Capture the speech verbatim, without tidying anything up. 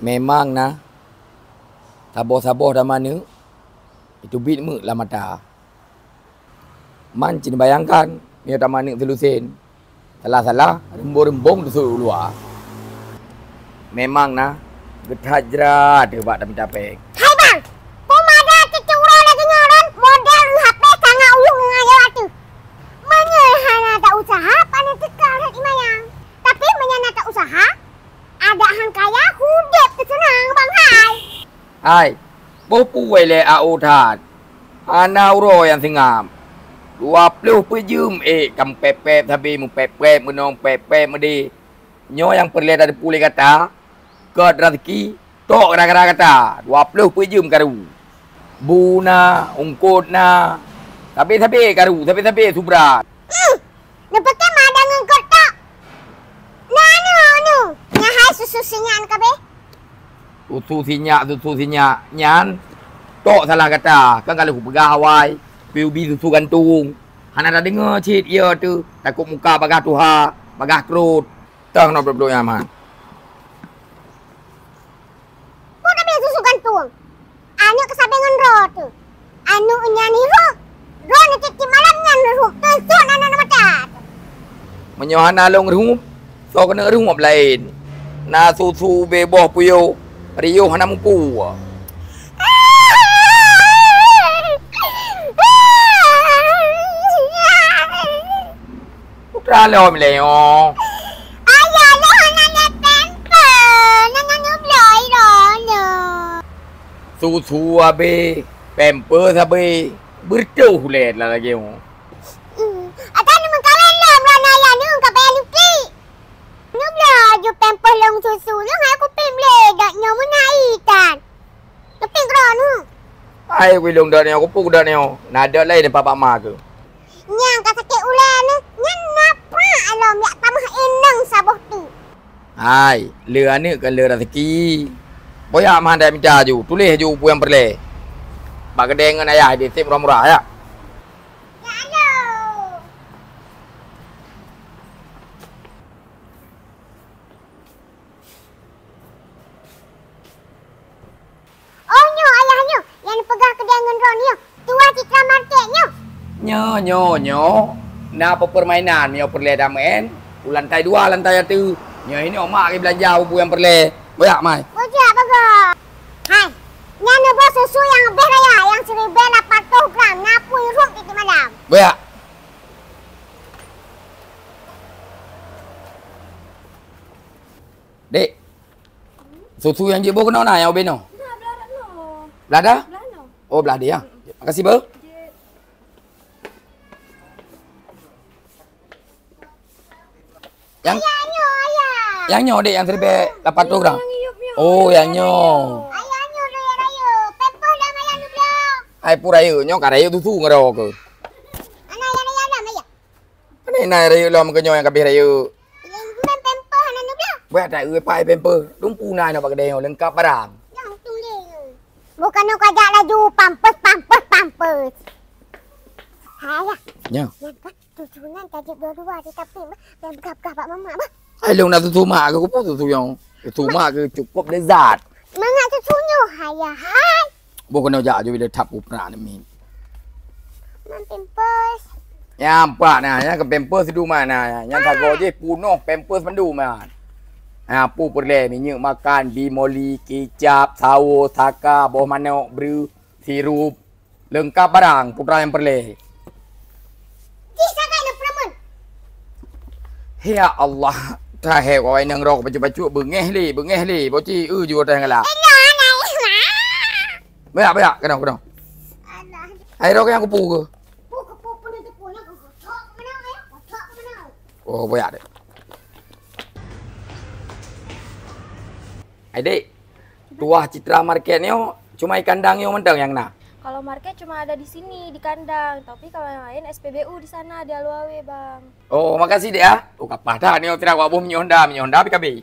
Memang na saboh-saboh tamaneuek, iteubiet meuek lam mata. Man cit bayangkan, meunyoe tamaneuek seulusén, salah-salah, reumbong-reumbong teusut u luwa. Memang na geuthat jrat bak tamita péng. Hai bang, peue mada tiep-tiep uroe lagèe nyoe lôn, model ngon H P sangat uyueng ngon ayo ateueh. Meunyoe hana ta-useuha, pane teuka rhot ié manyang. Tapi meunyoe na ta-useuha, adak han kaya, udép teuseunang bang hai. Hai, boh puwoe lé A O that. Hana uroe nyang seungab. Dua ploh peuet jeuem ék ka meupép-pép sabé, meupép-pép meunong, pép-pép meudéh. Nyoe nyang peureulèe tateupeue lé gata, keu raseuki, tok gara-gara gata, dua ploh peuet jeuem karu. Bu na, eungkôt na, sabé-sabé karu, sabé-sabé subra. Uhm, neupeuké mada ngon keutok. Na anu, anu, nyan hai susu sinyak nyan kabéh. Susu sinyak, susu sinyak nyan tok salah gata. Kan ka lheueh kupeugah awai, piôh bi susu gantung. Hana tadeungoe cit, iya teuh, takot muka bagaih tuha, bagaih krot. Teuh noe blok-blok nyan, Man. Peue tabi susu gantung? Aneuk keusabe ngon droe teuh. Aneuk nyan irhub, droe nyan tiep-tiep malam nyan reuhub, teusot aneuk mata teuh. Meunyoe hana lôn reuhub, soe keuneuk reuhub laén? Na susu ubé boh puyoh, riôh hana mupu. Putra lom lé nyoe. Ayah lôn hana lé pamper, nyan nyoe bloe droeneuh. Susu abéh, pamper abéh, beureutoh ulèe lagèe nyoe. Hmm, ata neumeukalon lom droeneuh ayah nyoe ka payah lupik. Nyoe bloe aju pamper lôn susu, lôn hai kupik blé dok nyoe meunan itan. Tapi droeneuh. Hai wilong dok nyoe, kupu dok nyoe. Na dok laén nibak bak ma keuh. Nyang ka sakét ulèe nyoe, nyan na prak lom jak tamah inong saboh teuk. Hai, le aneuk kon le raseuki. Boyak meuhan dak mita aju, tuléh aju peue nyang peureulèe. Bak keudè ngon ayah ideh seb murah-murah, ya. Ya, ayo. Oh, nyoe ayah nyoe, nyang peugah keudè ngon droeneuh nyoe, tuah Citra Market nyoe. Nyoe, nyoe, nyoe. Na peupermainan nyoe peureulèe tameu'en. U lantai dua, lantai ateuh. Nyoe inoe mak geubeulanja bubu nyang peureulèe. Boyak, Mai. Boyak, Bapak. Hai, nyan neuboh susu nyang leubeh raya, nyang siribèe lapan ploh gram, na pui rhot tiep-tiep malam. Boyak. Dek, susu nyang jiboh keunoe na nyang ubé noe? Nah, belah dak noe. Belah dah? Belah noe. Oh, belah dia. Makasih, Bang. Jeuet. Yang, ayah nyoe, ayah. Yang nyoe, Dek, yang siribèe lapan ploh gram. Yang iyup nyoe. Oh, yang nyoe. Ayah nyoe, raya-raya. Pempeuh dah malam dua belas. Hai, pu raya nyoe, ka raya susu ngon droe keuh. Anak yang raya dah, ayah. Pane na rayeuk lom keu nyoe nyang ka abéh rayeuk? Lôn guna pempeuh hana neubloe. Buet that eu pai pempeuh. Dumpu na nyoe bak keudè nyoe leungkap barang. Nyang tuléh nyoe. Bukan nyoe ka jak laju pampers, pampers, pampers. Hai, ya. Nyoe. Nyang ka tujuh nyan tajak dua-dua di tapi bah, dan begah-begah bak mamak bah. Hai lôn na susu mak keuh, kupeue susu nyoe. Susu mak keuh cukup lezat. Mangat susu nyoe hai, ya, hai. Boh keunoe jak aju bila that pupra ni mi. Man pampers. Nyan pat na, nyan keu pampers duma na. Nyan sagoe jih punoh pampers mandum nyan. Ha, peue peureulèe minyeuk makan, bimoli, kicap, sawo, saka, boh manok, breuh, sirup. Leungkap barang putra nyang peureulèe. Jih sagai na peurameun. Ya Allah, tahe kawai nang rok bacut-bacut beungèh lé, beungèh lé, boci eu ju teuh ngala. Ela na. Banyak, banyak, keunoe, keunoe. Alah. Hai rok nyang kupu keuh. Pu, kupu, pu, pu, pu, pu, pu, pu, pu, pu, pu, pu. Oh, banyak deh. Hai dek, tuah Citra Market nyoe cuma di kandang nyoe mantong nyang na? Kalau market cuma ada di sini, di kandang. Tapi kalau yang lain S P B U di sana, di Aluawe, Bang. Oh, makasih dek ah. Oh, kapah that nyoe Citra, wak boh minyeuk Honda, minyeuk Honda pi kabeh.